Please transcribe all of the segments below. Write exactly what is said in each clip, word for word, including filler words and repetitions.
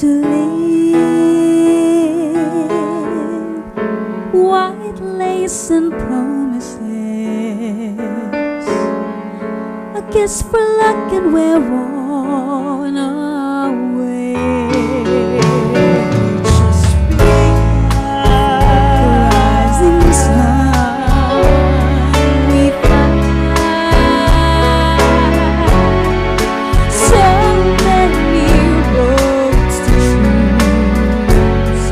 Duling white lace and promises, a kiss for luck, and we're on our way. Just because the rising sun we find so many roads to choose.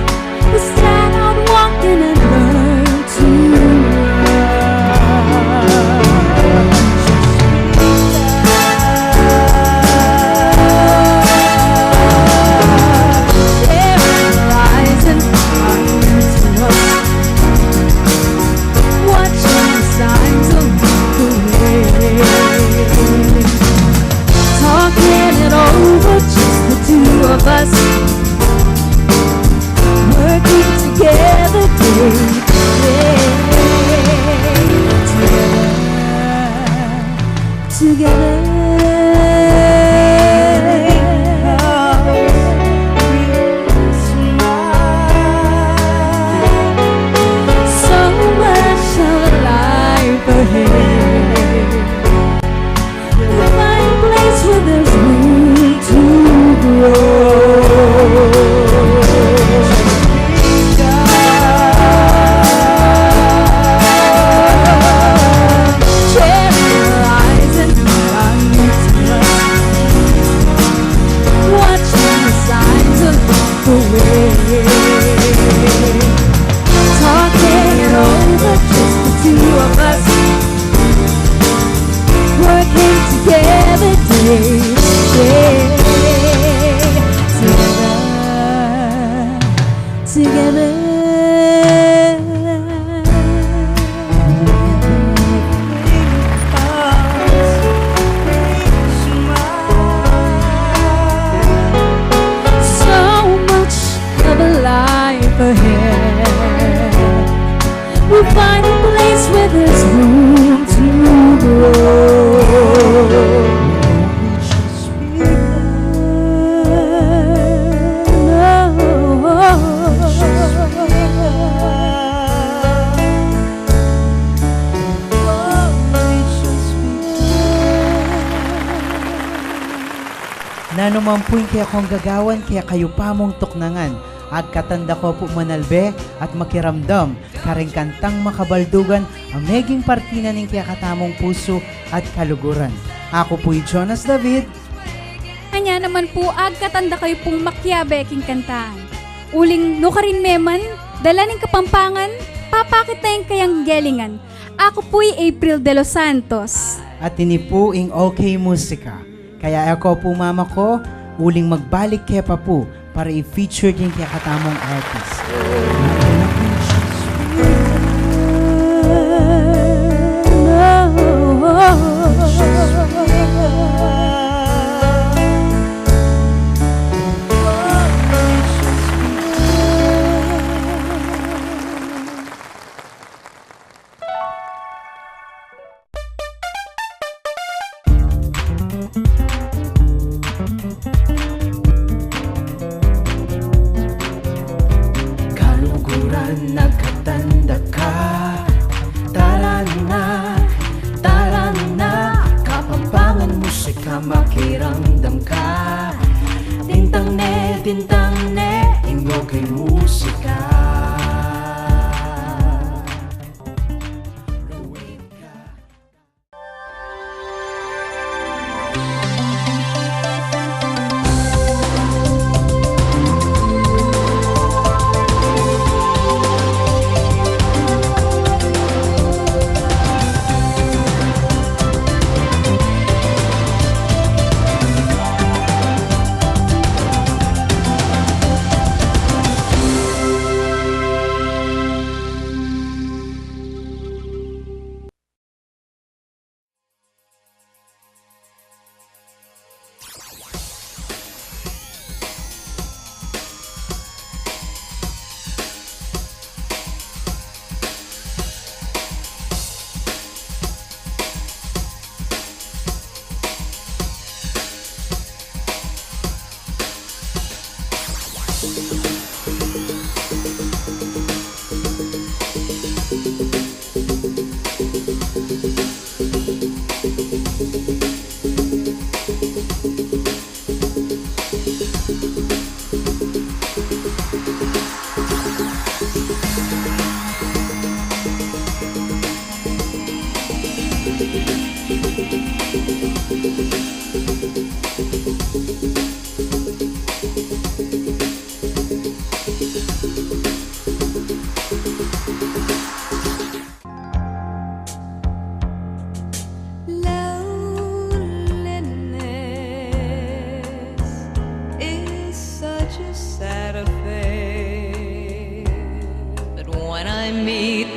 We start out walking and learn to run. Just because the rising sun is low, watching the signs along the way. Talking it over, just the two of us. Working together day by day. Together, together. So much of life ahead. We'll find a place where there's room to grow. Cherish the rising sun, watching the signs along the way. Talking it over, just the two of us. Working together day by day. Together, together. So much of a life ahead. We'll find a place where there's room to grow. Nanu man pu ing kekong gagawan, kekayu pa mung tuknangan. Agkatan da ko pu manalbe at makiramdam karing kantang makabaldugan a meging parti na ning kekatamung pusu at kaluguran. Aku pu i Jonas David. Anya naman pu, agkatan da kayu pung makiabe king kantaan. Uling nukarin me man, dala ning Kapampangan, papakit na ing kayang gelingan. Aku pu i April De Los Santos. At ini pu ing OK Musika. Kaya e ko pu mamako, uling magbalik ke pa pu para i-feature ding kekatamung artist. Kaluguran, agkatan da ka, tara na, tara na, Kapampangan Musika, makiramdam ka. Tintang ne, tintang ne, ing OK Musika.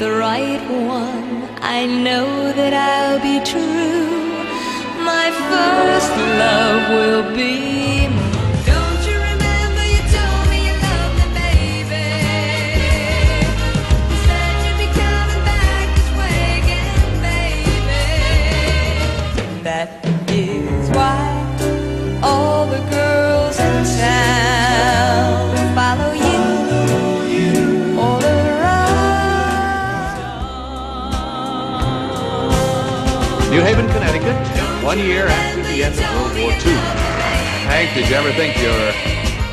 The right one, I know that I'll be true. My first love will be. Don't you remember you told me you loved me, baby? You said you'd be coming back this way again, baby. That is why all the girls in town follow you all around. New Haven, Connecticut, one year after the end of World War Two. Hank, did you ever think your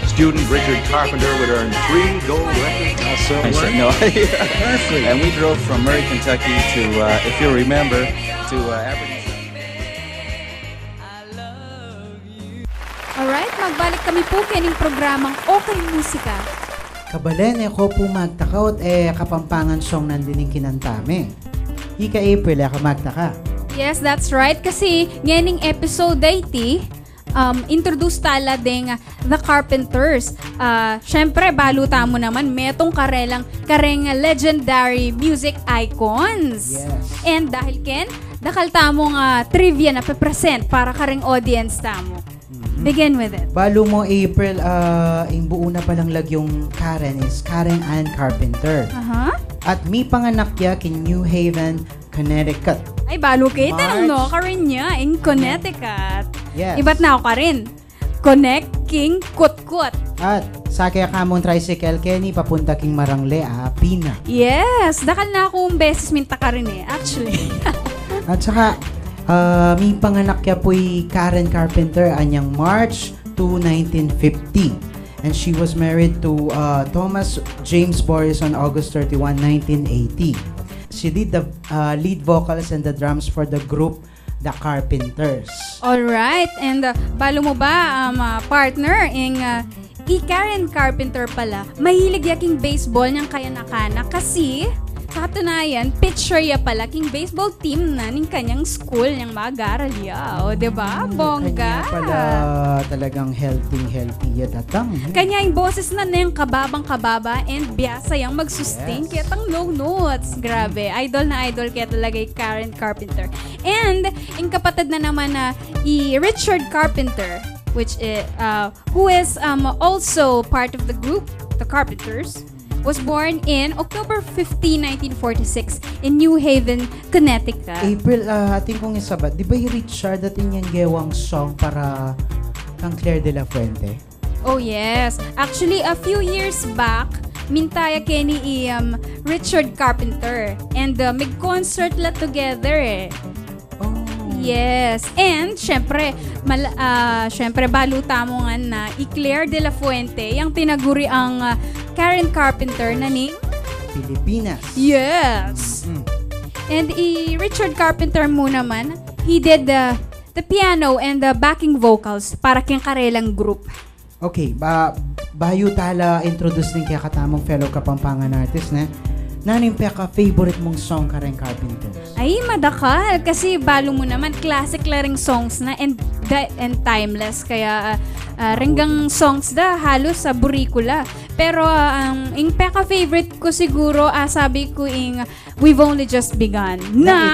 student Richard Carpenter would earn three gold records? I said no. And we drove from Murray, Kentucky to, uh, if you remember, to uh, Aberdeen. Alright, magbalik kami po kening programang Okay Musika. Kabalen, e ko pu magtaka ot e Kapampangan song nandin ing kinanta mi. Ika April, e ka magtaka. Yes, that's right. Kasi ngening episode eighty, um, introduce tala deng The Carpenters. Ah, syempre, balu tamu naman, metung karelang kareng legendary music icons. Yes. And dahil ken, dakal tamung ah, trivia na pepresent para kareng audience tamu. Begin with it. Balu mu, April, ah, ing buu na palang lagyung Karen is Karen Ann Carpenter. Aha. At mipanganak ya king New Haven, Connecticut. Ay, balu kita nang March. No Karen ya, in Connecticut. Yes. Ibat na ako, Karen. Connect king kutkut. At sakay kamung tricycle keni papunta king Marangle, Apina. Yes, dakal na akung beses minta Karen e, actually. At saka, ah, mipanganak ya pu i Karen Carpenter anyang March two, nineteen fifty. And she was married to uh, Thomas James Boris on August thirty-one, nineteen eighty. She did the uh, lead vocals and the drums for the group The Carpenters. Alright, and uh, balu mu ba, um, uh, partner, ing uh, i Karen Carpenter pala, mahilig ya king baseball nyang kayanak-anak kasi, sa katunayan, pitcher ya pala king baseball team na ning kanyang school nyang mag-aral ya. O, diba? Bongga. Kanya pala talagang healthy, healthy ya datang. Kanya ing boses na neng kababang-kababa and biasa yang mag-sustain Yes. ketang low notes. Grabe, idol na idol ke talaga i Karen Carpenter. And ing kapatad na naman na i Richard Carpenter, which is, uh, who is um, also part of the group, the Carpenters, was born in October fifteen, nineteen forty-six in New Haven, Connecticut. April, ah, atin kung isabat, di ba i Richard atin yang gewang song para kang Claire de la Fuente? Oh yes. Actually, a few years back, minta ya keni i um, Richard Carpenter. And uh, mig-concert la together e. Oh. Yes. And, syempre, mal- ah, syempre, balu tamu ngan na i Claire de la Fuente, yang tinaguri ang ah, Karen Carpenter na ning Pilipinas. Yes. Mm. And i Richard Carpenter mu naman, he did the, the piano and the backing vocals para keng karelang group. Okay, ba bayu tala introduce ning kekatamung fellow Kapampangan artist, ne? Nanu ing peka-favorite mung song kareng Carpenters? Ay, madakal. Kasi balu mu naman, classic la ring songs na and, da- and timeless. Kaya, ah, ah, renggang songs da, halos sa buri ku la. Pero, ah, ang, ing peka-favorite ku siguro, ah, sabi ku ing We've Only Just Begun. Na,